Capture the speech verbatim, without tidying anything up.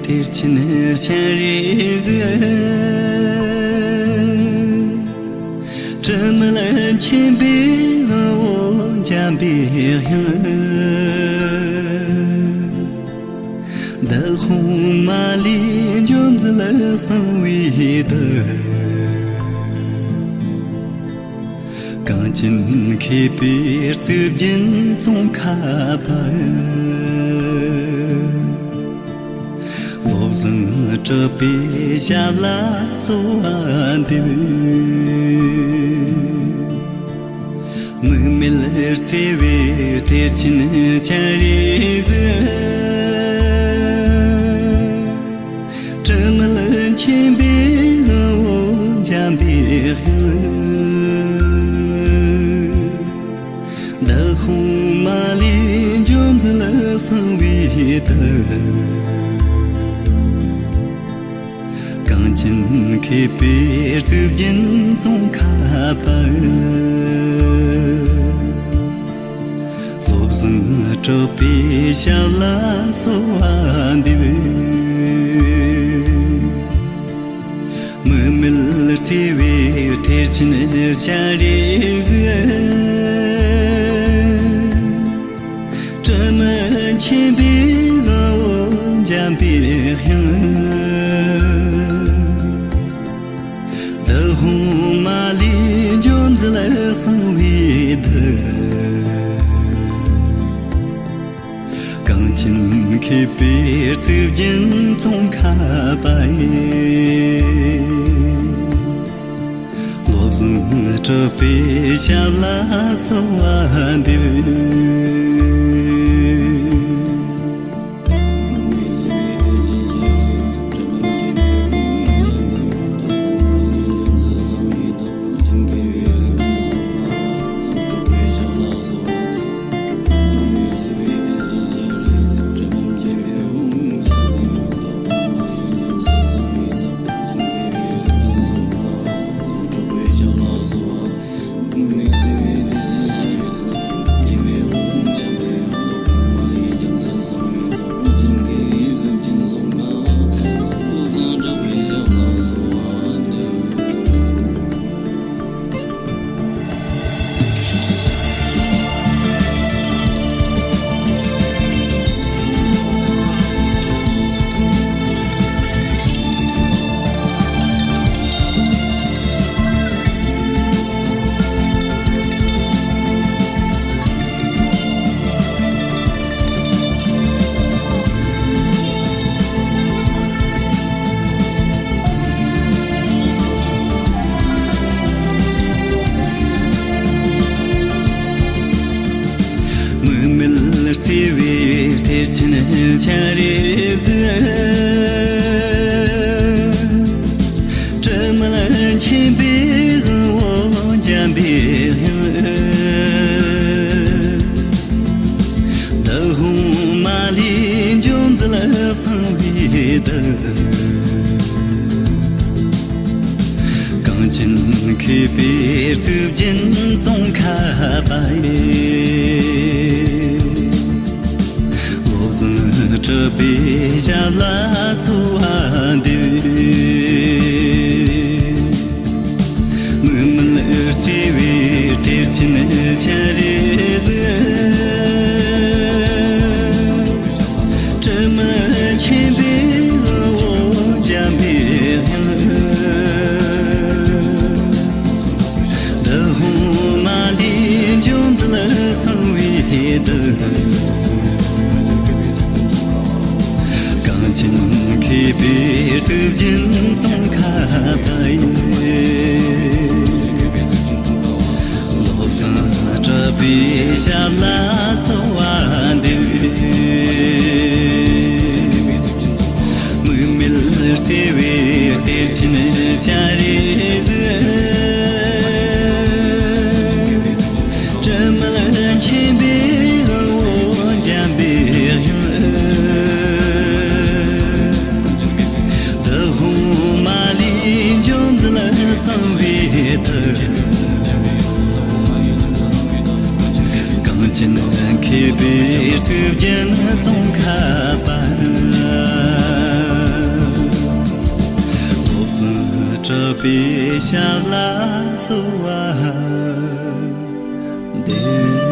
གཏེར་ཆེན་སྤྱན་རས་གཟིགས། དྲི་མེད་མཁྱེན་པའི་དབང་པོ་འཇམ་པའི་དབྱངས། བདག་དབང་མ་ལུས་འཇོམས་མཛད་གསང་བའི་བདུད། གངས་ཅན་མཁས་པའི་གཙུག་རྒྱན་ཙོང་ཁ་པ། བློ་བཟང་གྲགས་པའི་ཞབས་ལ་གསོལ་བ་འདེབས། དམིགས་མེད་བརྩེ་བའི་གཏེར་ཆེན་སྤྱན་རས་གཟིགས། དྲི་མེད་མཁྱེན་པའི་དབང་པོ་འཇམ་པའི་དབྱངས། བདག་དབང་མ་ལུས་འཇོམས་མཛད་གསང་བའི་བདུད། གངས་ཅན་མཁས་པའི་གཙུག་རྒྱན་ཙོང་ཁ་པ། བློ་བཟང་གྲགས་པའི་ཞབས་ལ་གསོལ་བ་འདེབས། དམིགས་མེད་བརྩེ་བའི་གཏེར་ཆེན་སྤྱན་རས་གཟིགས། དྲི་མེད་མཁྱེན་པའི་དབང་པོ་འཇམ་པའི་དབྱངས། བདག་དབང་མ་ལུས་འཇོམས་མཛད་གསང་བའི་བདུད། གངས་ཅན་མཁས་པའི་གཙུག་རྒྱན་ཙོང་ཁ་པ་ཡི། བློ་བཟང་གྲགས་པའི་ཞབས་ལ་གསོལ་བ་འདེབས། དམིགས་མེད་བརྩེ་བའི་གཏེར་ཆེན་སྤྱན་རས་གཟིགས། དྲི་མེད་མཁྱེན་པའི་དབང་པོ་འཇམ་པའི་དབྱངས། བདག་དབང་མ་ལུས་འཇོམས་མཛད་གསང་བའི་བདུད། གངས་ཅན་མཁས་པའི་གཙུག་རྒྱན་ཙོང་ཁ་པ་ཡི། བློ་བཟང་གྲགས་པའི་ཞབས་ལ་གསོལ་བ་འདེབས། དམིགས་མེད་བརྩེ་བའི་གཏེར་ཆེན་སྤྱན་རས་གཟིགས། དྲི་མེད་མཁྱེན་པའི་དབང་པོ་འཇམ་པའི་དབྱངས། བདག་དབང་མ་ལུས་འཇོམས་མཛད་གསང་བའི་བདུད། གངས་ཅན་མཁས་པའི་གཙུག་རྒྱན་ཙོང་ཁ་པ་ཡི། བློ་བཟང་གྲགས་པའི་ཞབས་ལ་གསོལ་བ་འདེབས། དམིགས་མེད་བརྩེ་བའི་གཏེར་ཆེན་སྤྱན་རས་གཟིགས། དྲི་མེད་མཁྱེན་པའི་དབང་པོ་འཇམ་པའི་དབྱངས། བདག་དབང་མ་ལུས་འཇོམས་མཛད་གསང་བའི་བདུད། གངས་ཅན་མཁས་པའི་གཙུག་རྒྱན་ཙོང་ཁ་པ། པའི་ཞབས་ལ་གསོལ་བ་འདེབས།